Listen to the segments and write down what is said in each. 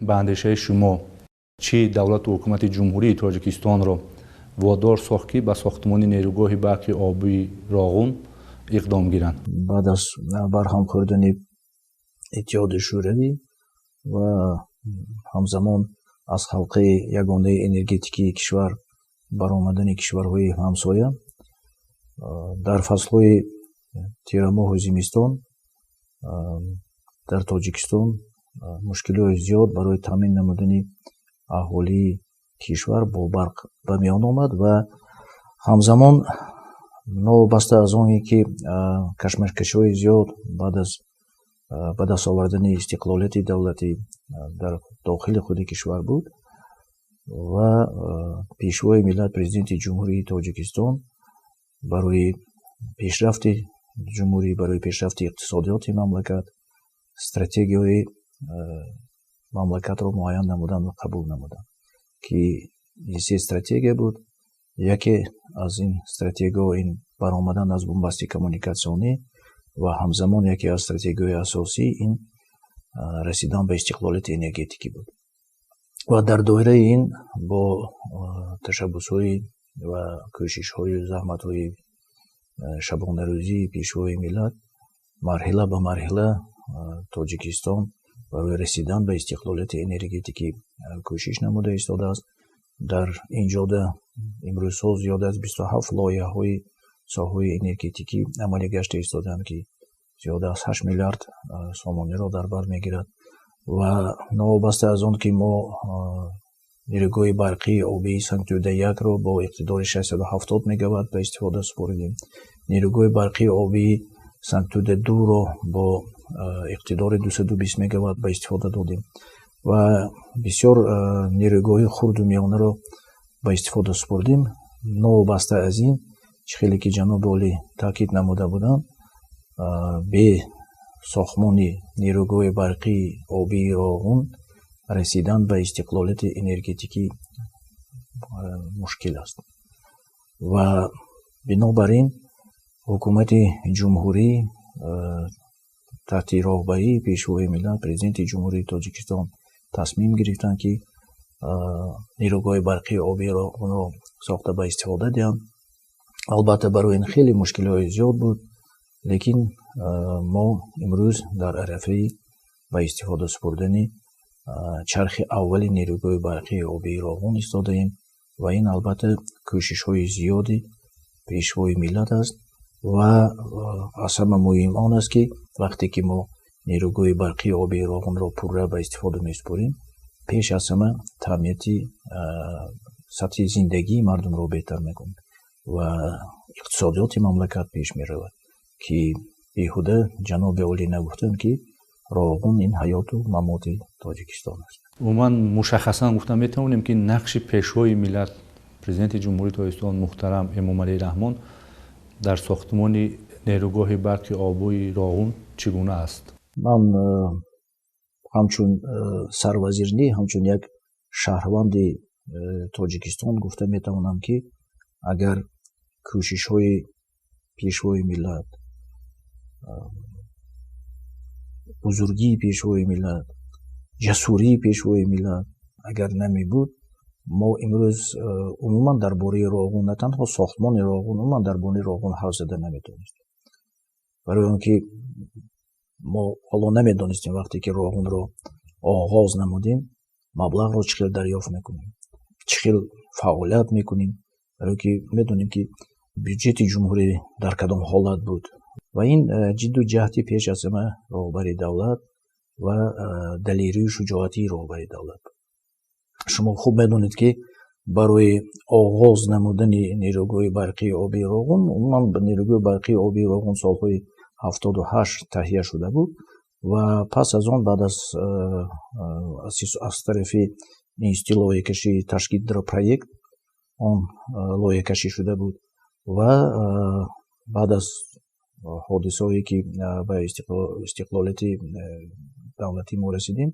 Ба андешаи шумо, чӣ давлату ҳукумати Ҷумҳурии Тоҷикистонро водор сохт, ки ба сохтмони нерӯгоҳи барқи обии Роғун иқдом гиранд? Баъд аз барҳам хӯрдани Иттиҳоди Шӯравӣ ва ҳамзамон аз ҳалқаи ягонаи энергетикии кишвар баромадани кишварҳои ҳамсоя, дар фаслҳои тирамоҳу зимистон дар Тоҷикистон мушкилиҳои зиёд барои таъмин намудани аҳолии кишвар бо барқ ба миён омад. Ва ҳамзамон, новобаста аз оне ки кашмакашиҳои зиёд баъд аз ба даст овардани истиқлолияти давлатӣ дар дохили худи кишвар буд, ва Пешвои миллат, Президенти Ҷумҳурии Тоҷикистон барои пешрафти ҷумҳурӣ, барои пешрафти иқтисодиёти мамлакат стратегияҳои мамлакатро муайян намуданд ва қабул намуданд, ки ин се стратегия буд. Яке аз ин стратегияҳо ин баромадан аз бунбасти коммуникатсионӣ ва ҳамзамон яке аз стратегияҳои асосӣ ин расидан ба истиқлолияти энергетикӣ буд. Ва дар доираи ин бо ташаббусҳои ва кӯшишҳою заҳматҳои шабонарӯзии Пешвои миллат марҳила ба марҳила Тоҷикистон барои расидан ба истиқлолияти энергетикӣ кӯшиш намуда истодааст. Дар ин ҷода имрӯзҳо зиёда аз 27 лоиҳаҳои соҳаҳои энергетикӣ амалӣ гашта истодаанд, ки зиёда аз 8 миллиард сомониро дар бар мегирад. Ва новобаста аз он ки мо нерӯгоҳи барқии обии Сангтӯда 1-ро бо иқтидори 670 мегаватт ба истифода супоридем, нерӯгоҳи барқии обии Сангтӯда 2-ро бо иқтидори 220 мегаватт ба истифода додем ва бисёр нерӯгоҳи хурду миёнаро ба истифода супурдем, новобаста аз ин, чӣ хеле ки ҷаноби олӣ таъкид намуда буданд, бе сохтмони нерӯгоҳи барқии обии Роғун расидан ба истиқлолияти энергетикӣ мушкил аст. Ва бинобар ин ҳукумати ҷумҳурӣ таҳти роҳбарии Пешвои миллат, Президенти Ҷумҳурии Тоҷикистон тасмим гирифтанд, ки нерӯгоҳи барқии обии Роғунро сохта ба истифода диҳанд. Албатта, барои ин хеле мушкилиҳои зиёд буд, лекин мо имрӯз дар арафаи ба истифода супурдани чархи аввали нерӯгоҳи барқии обии Роғун истодаем. Ва ин, албатта, кӯшишҳои зиёди Пешвои миллат аст. Ва аз ҳама муҳим он аст, ки вақте ки мо нерӯгоҳи барқии обии Роғунро пурра ба истифода месупорем, пеш аз ҳама таъминияти сатҳи зиндагии мардумро беҳтар мекунем ва иқтисодиёти мамлакат пеш меравад, ки беҳуда ҷаноби олӣ нагуфтанд, ки Роғун ин ҳаёту мамоти Тоҷикистон аст. Умуман, мушаххасан гуфта метавонем, ки нақши Пешвои миллат, Президенти Ҷумҳурии Тоҷикистон муҳтарам Эмомалӣ Раҳмон дар сохтмони нерӯгоҳи барқи обии Роғун чӣ гуна аст? Ман ҳамчун сарвазир не, ҳамчун як шаҳрванди Тоҷикистон гуфта метавонам, ки агар кӯшишҳои Пешвои миллат, бузургии Пешвои миллат, ҷасурии Пешвои миллат агар намебуд, мо имрӯз умуман дар бораи Роғун, на танҳо сохтмони Роғун, умуман дар бораи Роғун ҳарф зада наметавонистем. Барои он ки мо ҳоло намедонистем, вақте ки Роғунро оғоз намудем, маблағро чӣ хел дарёфт мекунем, чӣ хел фаъолият мекунем, барое ки медонем, ки бюҷети ҷумҳурӣ дар кадом ҳолат буд. Ва ин ҷидду ҷаҳди пеш аз ҳама роҳбари давлат ва далерию шуҷоатии роҳбари давлат буд. Шумо хуб медонед, ки барои оғоз намудани нерӯгоҳи барқии обии Роғун, умуман нерӯгоҳи барқии обии Роғун солҳои 78 таҳия шуда буд ва пас аз он баъд аз тарафи институти лоиҳакашии Ташгидропроект он лоиҳакашӣ шуда буд. Ва баъд аз ҳодисаҳое ки ба истиқлолияти давлатӣ мо расидем,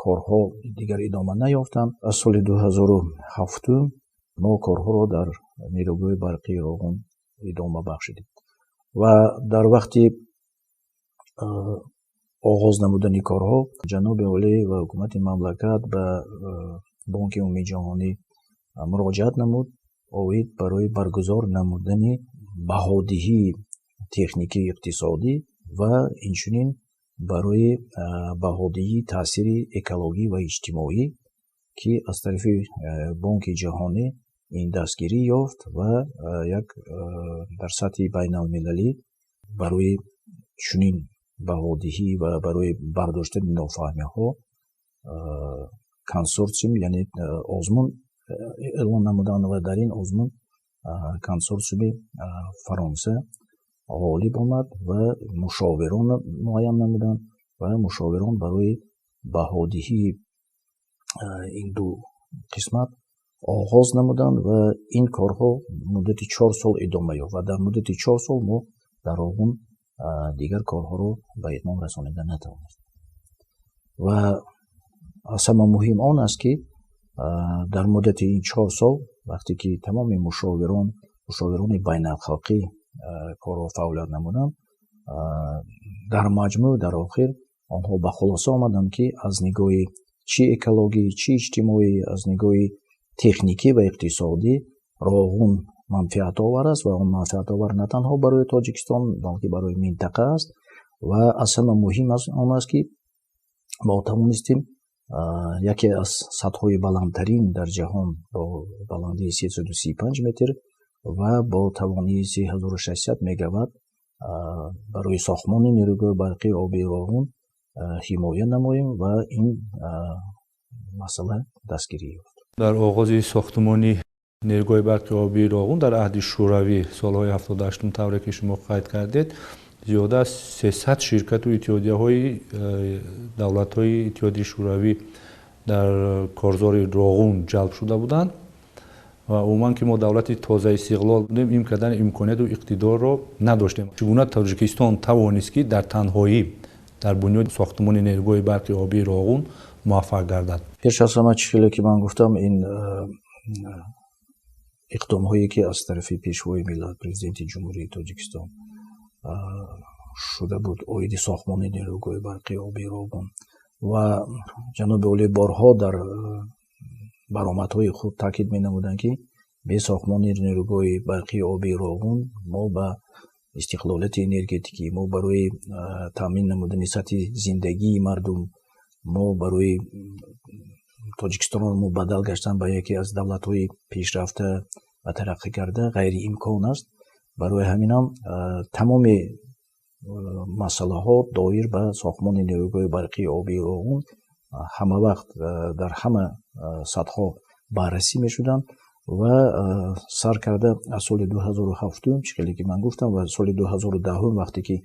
корҳо дигар идома наёфтанд. Аз соли 2007 мо корҳоро дар нерӯгоҳи барқии Роғун идома бахшидем ва дар вақти Оғоз намудани корҳо ҷаноби олӣ ва ҳукумати мамлакат ба Бонки Умумии Ҷаҳонӣ муроҷиат намуд оид барои баргузор намудани баҳодиҳии техникии иқтисодӣ ва инчунин барои баҳодиҳии таъсири экологӣ ва иҷтимоӣ, ки аз тарафи Бонки Ҷаҳонӣ ин дастгирӣ ёфт ва як дар сатҳи байналмилалӣ барои чунин баҳодиҳӣ ва барои бардоштани нофаҳмиҳо консорсиум, яъне озмун эълон намуданд ва дар ин озмун консорсиуми Фаронса ғолиб омад ва мушовирон муайян намуданд ва мушовирон барои баҳодиҳии ин ду қисмат оғоз намуданд ва ин корҳо муддати 4 сол идома ёфт ва дар муддати 4 сол мо дар Роғун дигар корҳоро ба итмом расонида натавонистем. Ва аз ҳама муҳим он аст, ки дар муддати ин 4 сол, вақте ки тамоми мушовирон, мушовирони байналхалқӣ корро фаъолият намуданд, дар маҷмӯъ дар охир онҳо ба хулоса омаданд, ки аз нигоҳи чӣ экологӣ, чӣ иҷтимоӣ, аз нигоҳи техникӣ ва иқтисодӣ Роғун манфиатовар аст ва он манфиатовар на танҳо барои Тоҷикистон, балки барои минтақа аст. Ва аз ҳама муҳим он аст, ки мо тавонистем яке аз сатҳҳои баландтарин дар ҷаҳон бо баландии 335 метр ва бо тавонии 3600 мегаватт барои сохтмони нерӯгоҳи барқии обии Роғун ҳимоя намоем ва ин масъала дастгирӣ ёфт. Дар оғози сохтмони нерӯгоҳи барқи обии Роғун дар аҳди Шӯравӣ, солҳои 78-ум, тавре ки шумо қайд кардед, зиёда аз 300 ширкату иттиҳодияҳои давлатҳои Иттиҳоди Шӯравӣ дар корзори Роғун ҷалб шуда буданд. Ва умуман, ки мо давлати тозаистиқлол будем, ин кардани имконияту иқтидорро надоштем. Чӣ гуна Тоҷикистон тавонист, ки дар танҳоӣ дар бунёди сохтмони нерӯгоҳи барқи обии Роғун муваффақ гардад? Пеш аз ҳама, чӣ хеле ки ман гуфтам, ин иқдомҳое, ки аз тарафи Пешвои миллат, Президенти Ҷумҳурии Тоҷикистон шуда буд оиди сохтмони нерӯгоҳи барқии обии Роғун, ва ҷаноби олӣ борҳо дар баромадҳои худ таъкид менамуданд, ки бе сохтмони нерӯгоҳи барқии обии Роғун мо ба истиқлолияти энергетикӣ, мо барои таъмин намудани сатҳи зиндагии мардум, мо барои Тоҷикистонро мубаддал гаштан ба яке аз давлатҳои пешрафта ва тараққӣ карда ғайриимкон аст. Барои ҳаминам тамоми масъалаҳо доир ба сохтмони нерӯгоҳи барқии обии Роғун ҳама вақт дар ҳама сатҳҳо баррасӣ мешуданд. Ва сар карда аз соли 2007-ум, чӣ хеле ки ман гуфтам, ва соли 2010-ум, вақте ки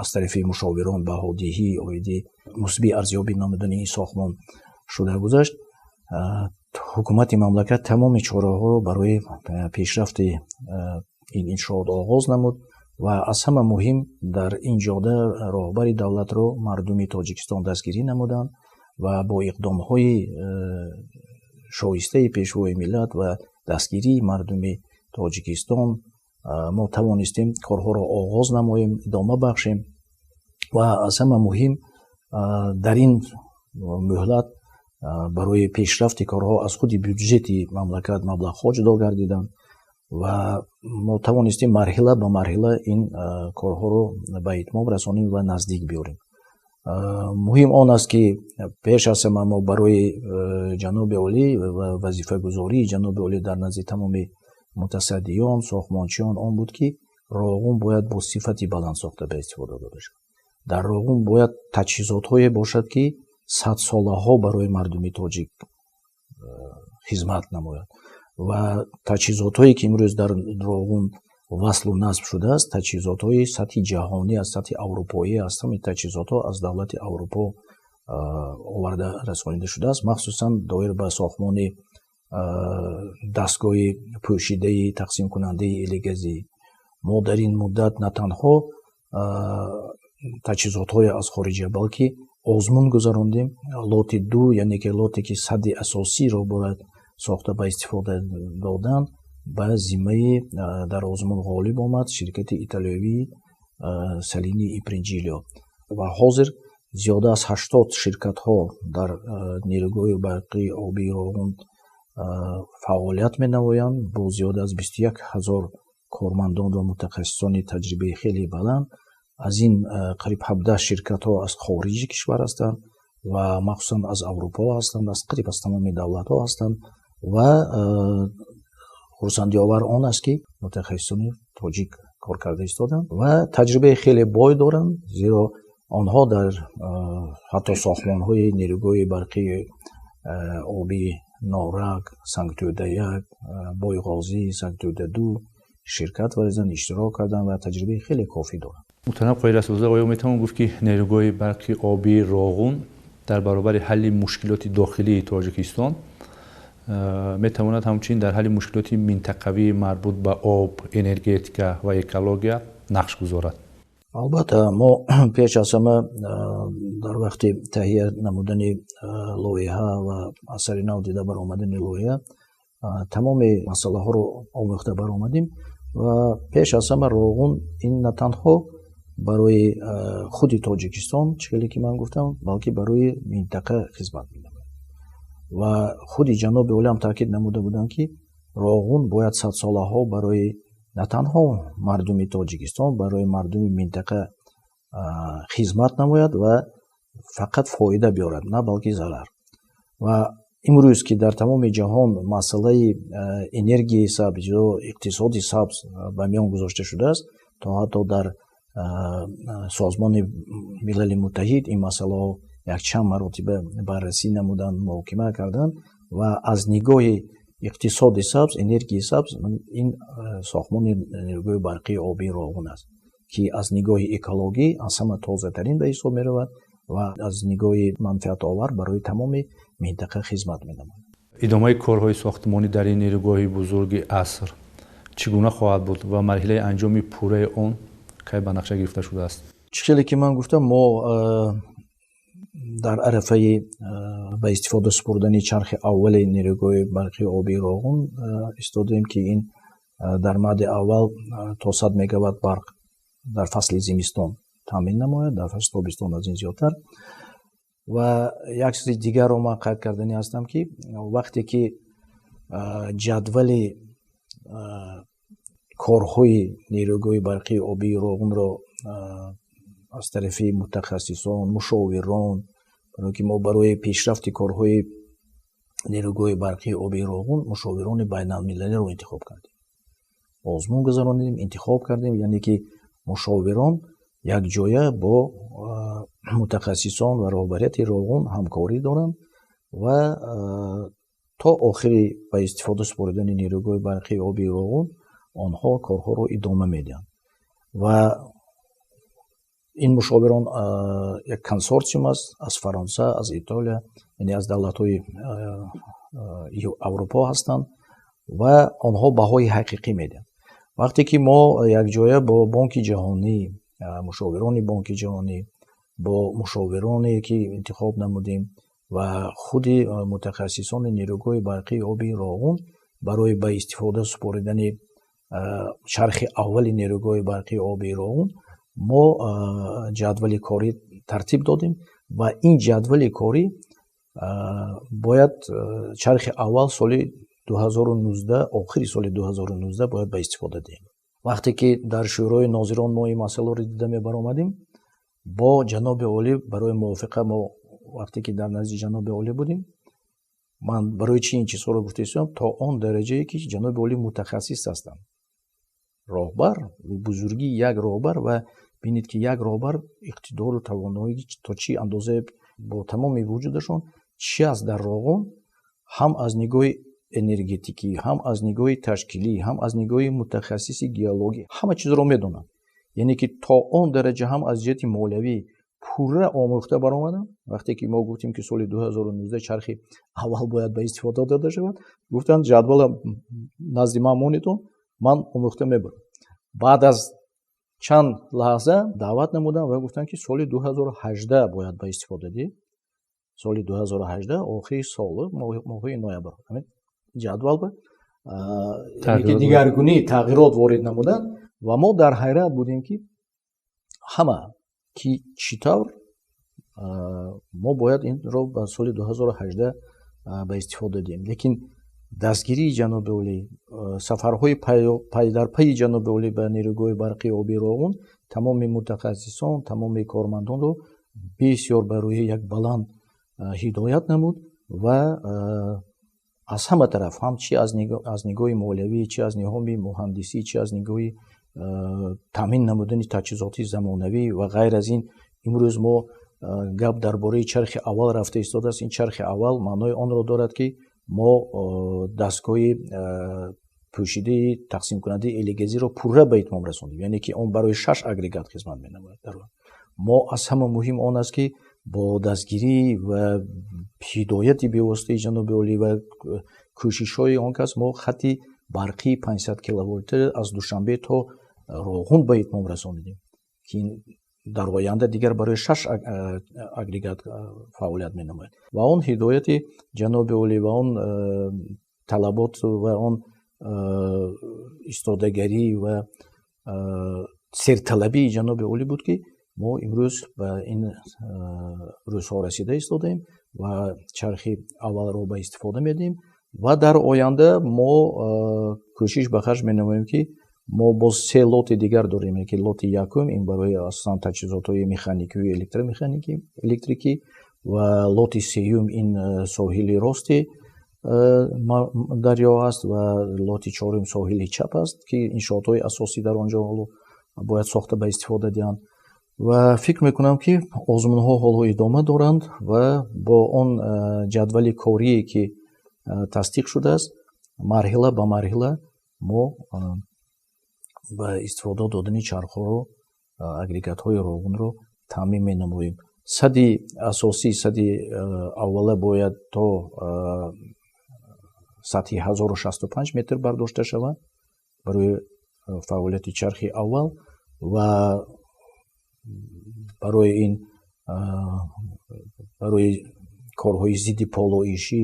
аз тарафи мушовирон баҳодиҳӣ оиди мусбӣ арзёбӣ намудани ин сохтмон шуда гузашт, ҳукумати мамлакат тамоми чораҳоро барои пешрафти ин иншоот оғоз намуд. Ва аз ҳама муҳим, дар ин ҷода роҳбари давлатро мардуми Тоҷикистон дастгирӣ намуданд ва бо иқдомҳои шоистаи Пешвои миллат ва дастгирии мардуми Тоҷикистон мо тавонистем корҳоро оғоз намоем, идома бахшем. Ва аз ҳама муҳим, дар ин муҳлат барои пешрафти корҳо аз худи бюҷети мамлакат маблағҳо ҷудо гардиданд ва мо тавонистем марҳила ба марҳила ин корҳоро ба итмом расонем ва наздик биёрем. Муҳим он аст, ки пеш аз ҳама мо барои ҷаноби олӣ ва вазифагузории ҷаноби олӣ дар назди тамоми мутасаддиён, сохтмончиён он буд, ки Роғун бояд бо сифати баланд сохта ба истифода дода шавад. Дар Роғун бояд таҷҳизотҳое бошад, ки садсолаҳо барои мардуми тоҷик хизмат намояд. Ва таҷҳизотҳое, ки имрӯз дар Роғун васлу насб шудааст, таҷҳизотҳои сатҳи ҷаҳонӣ, аз сатҳи аврупоӣ аст. Ҳамин таҷҳизотҳо аз давлати Аврупо оварда расонида шудааст, махсусан доир ба сохтмони дастгоҳи пӯшидаи тақсимкунандаи элегазӣ. Мо дар ин муддат на танҳо таҷҳизотҳое аз хориҷа, балки озмун гузарондем. Лоти ду, яъне ки лоте, ки садди асосиро бояд сохта ба истифода додан, ба зиммаи дар озмун ғолиб омад ширкати италиявии Салини Импреджилио. Ва ҳозир зиёда аз 80 ширкатҳо дар нерӯгоҳи барқии обии Роғун фаъолият менамоянд бо зиёда аз 21 ҳазор кормандон ва мутахассисони таҷрибаи хеле баланд. Аз ин қариб 17 ширкатҳо аз хориҷи кишвар ҳастанд ва махсусан аз Аврупо ҳастанд, аз қариб аз тамоми давлатҳо ҳастанд. Ва хурсандиовар он аст, ки мутахассисони тоҷик кор карда истоданд ва таҷрибаи хеле бой доранд, зеро онҳо дар ҳатто сохтмонҳои нерӯгоҳи барқии обии Норак, Сангтӯда-1, Бойғозӣ, Сангтӯда-2 ширкат варзиданд, иштирок карданд ва таҷрибаи хеле кофӣ доранд. Муҳтарам Қоҳир Расулзода, оё метавон гуфт, ки нерӯгоҳи барқи обии Роғун дар баробари ҳалли мушкилоти дохилии Тоҷикистон метавонад ҳамчунин дар ҳалли мушкилоти минтақавии марбут ба об, энергетика ва экология нақш гузорад? Албатта, мо пеш аз ҳама дар вақти таҳия намудани лоиҳа ва аз сари нав дида баромадани лоиҳа тамоми масъалаҳоро омӯхта баромадем. Ва пеш аз ҳама Роғун ин на танҳо барои худи Тоҷикистон, чӣ хеле ки ман гуфтам, балки барои минтақа хизмат менамояд. Ва худи ҷаноби олӣ ҳам таъкид намуда буданд, ки Роғун бояд садсолаҳо барои на танҳо мардуми Тоҷикистон, барои мардуми минтақа хизмат намояд ва фақат фоида биёрад, на балки зарар. Ва имрӯз, ки дар тамоми ҷаҳон масъалаи энергияи сабз ё иқтисоди сабз ба миён гузошта шудааст, то ҳатто дар Созмони Милали Муттаҳид ин масъалаҳо якчанд маротиба баррасӣ намуданд, муҳокима карданд. Ва аз нигоҳи иқтисоди сабз, энергияи сабз, ин сохтмони нерӯгоҳи барқии обии Роғун аст, ки аз нигоҳи экологӣ аз ҳама тозатарин ба ҳисоб меравад ва аз нигоҳи манфиатовар барои тамоми минтақа хизмат менамояд. Идомаи корҳои сохтмонӣ дар ин нерӯгоҳи бузурги аср чӣ гуна хоҳад буд ва марҳилаи анҷоми пурраи он кай ба нақша гирифта шудааст? Чӣ хеле ки ман гуфтам, мо дар арафаи ба истифода супурдани чархи аввали нерӯгоҳи барқии обии Роғун истодаем, ки ин дар мади аввал то 100 мегаватт барқ дар фасли зимистон таъмин намояд, дар фасли тобистон аз ин зиёдтар. Ва як чизи дигарро ман қайд карданӣ ҳастам, ки вақте ки ҷадвали корҳои нерӯгоҳи барқии обии Роғунро аз тарафи мутахассисон, мушовирон, барое ки мо барои пешрафти корҳои нерӯгоҳи барқии обии Роғун мушовирони байналмилалиро интихоб кардем, озмун гузаронидем, интихоб кардем, яъне ки мушовирон якҷоя бо мутахассисон ва роҳбарияти Роғун ҳамкорӣ доранд ва то охири ба истифода супоридани нерӯгоҳи барқии обии Роғун онҳо корҳоро идома медиҳанд. Ва ин мушовирон як консорсиум аст аз Фаронса, аз Итолиё, яъне аз давлатҳои Аврупо ҳастанд ва онҳо баҳои ҳақиқӣ медиҳанд. Вақте ки мо якҷоя бо Бонки Ҷаҳонӣ, мушовирони Бонки Ҷаҳонӣ, бо мушовироне ки интихоб намудем ва худи мутахассисони нерӯгоҳи барқии обии Роғун барои ба истифода супоридани чархи аввали нерӯгоҳи барқии обии Роғун мо ҷадвали корӣ тартиб додем. Ва ин ҷадвали корӣ бояд чархи аввал соли 2019, охири соли 2019 бояд ба истифода диҳем. Вақте ки дар Шӯрои нозирон мо ин масъаларо дида мебаромадем бо ҷаноби олӣ барои мувофиқа, мо вақте ки дар назди ҷаноби олӣ будем, ман барои чӣ ин чизҳоро гуфта истодам, то он дараҷае ки ҷаноби олӣ мутахассис ҳастанд, роҳбар, бузургии як роҳбар. Ва бинед, ки як роҳбар иқтидору тавоноӣ то чӣ андоза бо тамоми вуҷудашон чӣ аст дар Роғун, ҳам аз нигоҳи энергетикӣ, ҳам аз нигоҳи ташкилӣ, ҳам аз нигоҳи мутахассиси геологӣ, ҳама чизро медонанд. Яъне ки то он дараҷа ҳам аз ҷиҳати молиявӣ пурра омӯхта баромадам. Вақте ки мо гуфтем, ки соли 2019 чархи аввал бояд ба истифода дода шавад, гуфтанд: «Ҷадвала назди ман монедон, ман омӯхта мебарам». Баъд аз чанд лаҳза даъват намудам ва гуфтанд, ки соли 2018 бояд ба истифода диҳед, соли 2018 охири сол, моҳҳои ноябр. Ҷадвал ба дигаргунӣ, тағйирот ворид намуданд ва мо дар ҳайрат будем, ки ҳама ки чӣ тавр мо бояд инро ба соли 2018 ба истифода диҳем. Лекин дастгирии ҷаноби олӣ, сафарҳои пайдарпайи ҷаноби олӣ ба нерӯгоҳи барқи обии Роғун тамоми мутахассисон, тамоми кормандонро бисёр ба рӯҳи як баланд ҳидоят намуд ва аз ҳама тараф, ҳам чи аз нигоҳи молиявӣ, чи аз нигоҳи муҳандисӣ, чи аз нигоҳи таъмин намудани таҷҳизоти замонавӣ ва ғайр аз ин. Имрӯз мо гап дар бораи чархи аввал рафта истодааст. Ин чархи аввал маънои онро дорад, ки мо дастгоҳи пӯшидаи тақсимкунандаи элегазиро пурра ба итмом расондем, яъне ки он барои шаш агрегат хизмат менамояд. Мо аз ҳама муҳим он аст, ки бо дастгирӣ ва ҳидояти бевоситаи ҷаноби олӣ ва кӯшишҳои он кас мо хати барқии 500 киловолта аз Душанбе то Роғун ба итмом расонидем, ки дар оянда дигар барои шаш агрегат фаъолият менамояд. Ва он ҳидояти ҷаноби олӣ ва он талабот ва он истодагарӣ ва серталабии ҷаноби олӣ буд, ки мо имрӯз ба ин рӯзҳо расида истодаем ва чархи аввалро ба истифода медиҳем. Ва дар оянда мо кӯшиш ба харҷ менамоем, ки мо боз се лоти дигар дорем, ки лоти якум ин барои асосан таҷҳизотҳои механикию электромеханикӣ, электрикӣ, ва лоти сеюм ин соҳили рости дарё аст ва лоти чорум соҳили чап аст, ки иншоотҳои асосӣ дар он ҷо ҳоло бояд сохта ба истифода диҳанд. Ва фикр мекунам, ки озмунҳо ҳоло идома доранд ва бо он ҷадвали корие, ки тасдиқ шудааст, марҳила ба марҳила мо ба истифода додани чархҳоро, агрегатҳои Роғунро таъмин менамоем. Сади асосӣ, сади аввала бояд то сатҳи 1065 метр бардошта шавад барои фаъолияти чархи аввал ва барои ин, барои корҳои зидди полоишӣ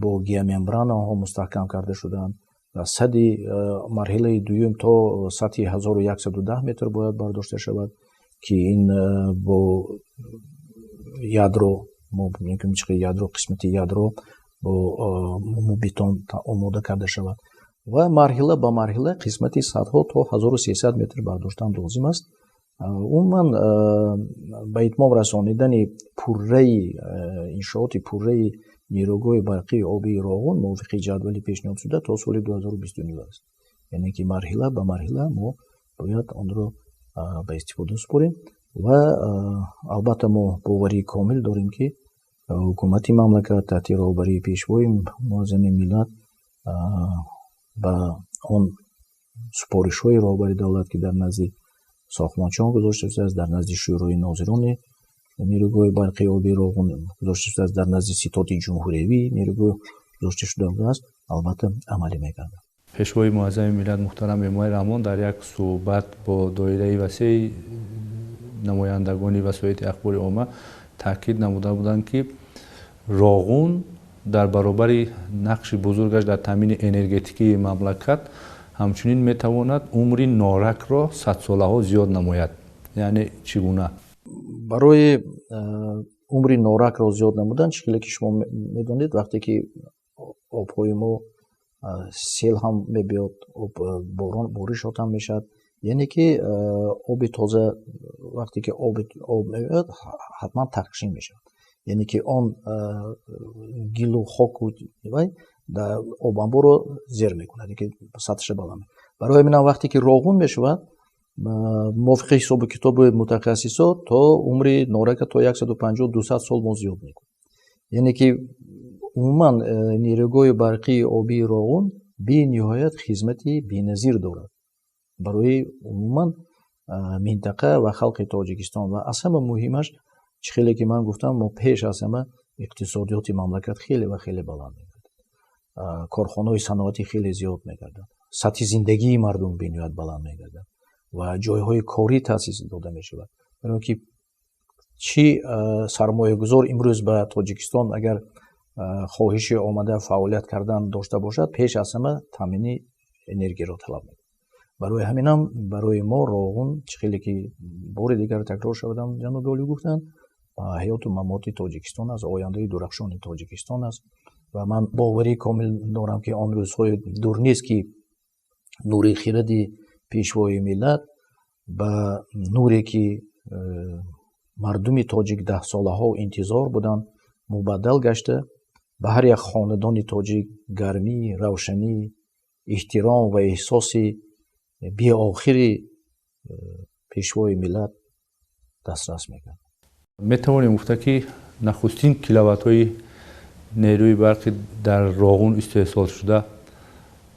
бо геомембранаҳо мустаҳкам карда шудаанд. Сади марҳилаи дуюм то сатҳи 1110 метр бояд бардошта шавад, ки ин бо ядро, мо бибинем, ки ядро, қисмати ядро бо муму бетон омода карда шавад ва марҳила ба марҳила қисмати садҳо то 1300 метр бардоштан лозим аст. Умуман, ба итмом расонидани пурраи иншооти пурраи нерӯгоҳи барқии обии Роғун мувофиқи ҷадвали пешниҳодшуда то соли 2029 аст, яъне ки марҳила ба марҳила мо бояд онро ба истифода супорем. Ва албатта мо боварии комил дорем, ки ҳукумати мамлакат таҳти роҳбарии Пешвои муаззами миллат ба он супоришҳои роҳбари давлат, ки дар назди сохтмончиён гузошта шудааст, дар назди Шӯрои нозирони нерӯгоҳи барқии обии Роғун гузошта шудааст, дар назди Ситоди ҷумҳуриявии нерӯгоҳ гузошта шудааст, албатта амалӣ мегардад. Пешвои муаззами миллат муҳтарам Эмомалӣ Раҳмон дар як суҳбат бо доираи васеи намояндагони васоити ахбори омма таъкид намуда буданд, ки Роғун дар баробари нақши бузургаш дар таъмини энергетикии мамлакат ҳамчунин метавонад умри Норакро садсолаҳо зиёд намояд. Яъне чӣ гуна? Барои умри Норакро зиёд намудан, чӣ хеле ки шумо медонед, вақте ки обҳои мо сел ҳам мебиёд, борон боришот ҳам мешавад, яъне ки оби тоза, вақте ки об меояд, ҳатман тақсим мешавад, яъне ки он гилу хоку вай обанборро зер мекунад, ки сатҳша баланд. Барои ҳаминам вақте ки Роғун мешавад, мувофиқи ҳисобу китоби мутахассисо, то умри Норака то 150-200 сол мо зиёд мекунем. Яъне ки умуман нерӯгоҳи барқии обии Роғун бениҳоят хизмати беназир дорад барои умуман минтақа ва халқи Тоҷикистон. Ва аз ҳама муҳимаш, чӣ хеле ки ман гуфтам, мо пеш аз ҳама иқтисодиёти мамлакат хеле ва хеле баланд мегардад, корхонаҳои саноатӣ хеле зиёд мегардад, сатҳи зиндагии мардум бениҳоят баланд мегардад ва ҷойҳои корӣ таъсис дода мешавад. Барои ки чӣ сармоягузор имрӯз ба Тоҷикистон агар хоҳиши омада фаъолият кардан дошта бошад, пеш аз ҳама таъмини энергияро талаб мекунад. Барои ҳаминам барои мо Роғун, чӣ хеле ки бори дигар такрор шавадам, ҷаноби олӣ гуфтанд, ҳаёту мамоти Тоҷикистон аст, ояндаи дурахшони Тоҷикистон аст. Ва ман боварии комил дорам, ки он рӯзҳои дур нест, ки нури хиради пешвои миллат ба нуре, ки мардуми тоҷик даҳсолаҳо интизор буданд, мубаддал гашта, ба ҳар як хонадони тоҷик гармӣ, равшанӣ, эҳтиром ва эҳсоси беохири пешвои миллат дастрас мекард. Метавонем гуфта, ки нахустин киловаттҳои нерӯи барқи дар Роғун истеҳсолшуда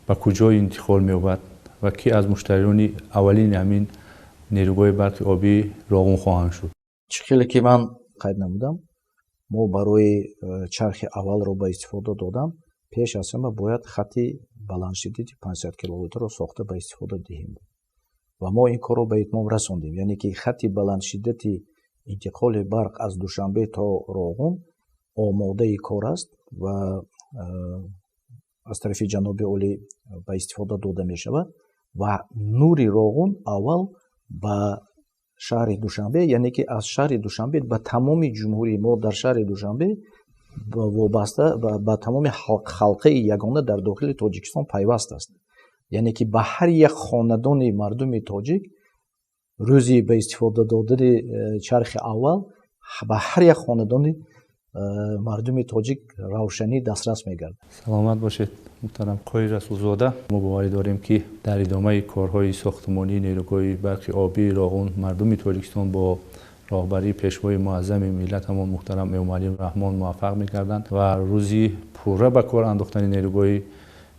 ба куҷо интиқол меёбад ва ки аз муштариёни аввалини ҳамин нерӯгоҳи барқи обии Роғун хоҳанд шуд? Чӣ хеле ки ман қайд намудам, мо барои чархи аввалро ба истифода додан пеш аз ҳама бояд хати баландшиддати 500 киловолтаро сохта ба истифода диҳем ва мо ин корро ба итмом расондем. Яъне ки хати баландшиддати интиқоли барқ аз Душанбе то Роғун омодаи кор аст ва аз тарафи ҷаноби олӣ ба истифода дода мешавад. Ва нури Роғун аввал ба шаҳри Душанбе, яъне ки аз шаҳри Душанбе ба тамоми ҷумҳурӣ, мо дар шаҳри Душанбе вобаста ба тамоми халқаи ягона дар дохили Тоҷикистон пайваст аст. Яъне ки ба ҳар як хонадони мардуми тоҷик рӯзи ба истифода додани чархи аввал ба ҳар як хонадони мардуми тоҷик равшанӣ дастрас мегардад. Саломат бошед, муҳтарам Қоҳир Расулзода. Мо боварӣ дорем, ки дар идомаи корҳои сохтмонии нерӯгоҳи барқи обии Роғун мардуми Тоҷикистон бо роҳбарии пешвои муаззами миллатамон муҳтарам Эмомалӣ Раҳмон муваффақ мегарданд ва рӯзи пурра ба кор андохтани нерӯгоҳи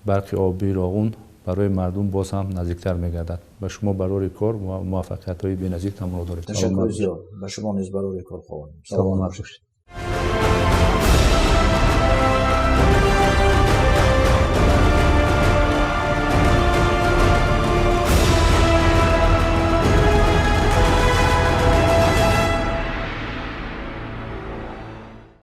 барқи обии Роғун барои мардум боз ҳам наздиктар мегардад. Ба шумо барори кор ва муваффақиятҳои беназир таманно дорем. Ташаккури зиёд, ба шумо низ барори кор хоҳонем. Саломат бошед.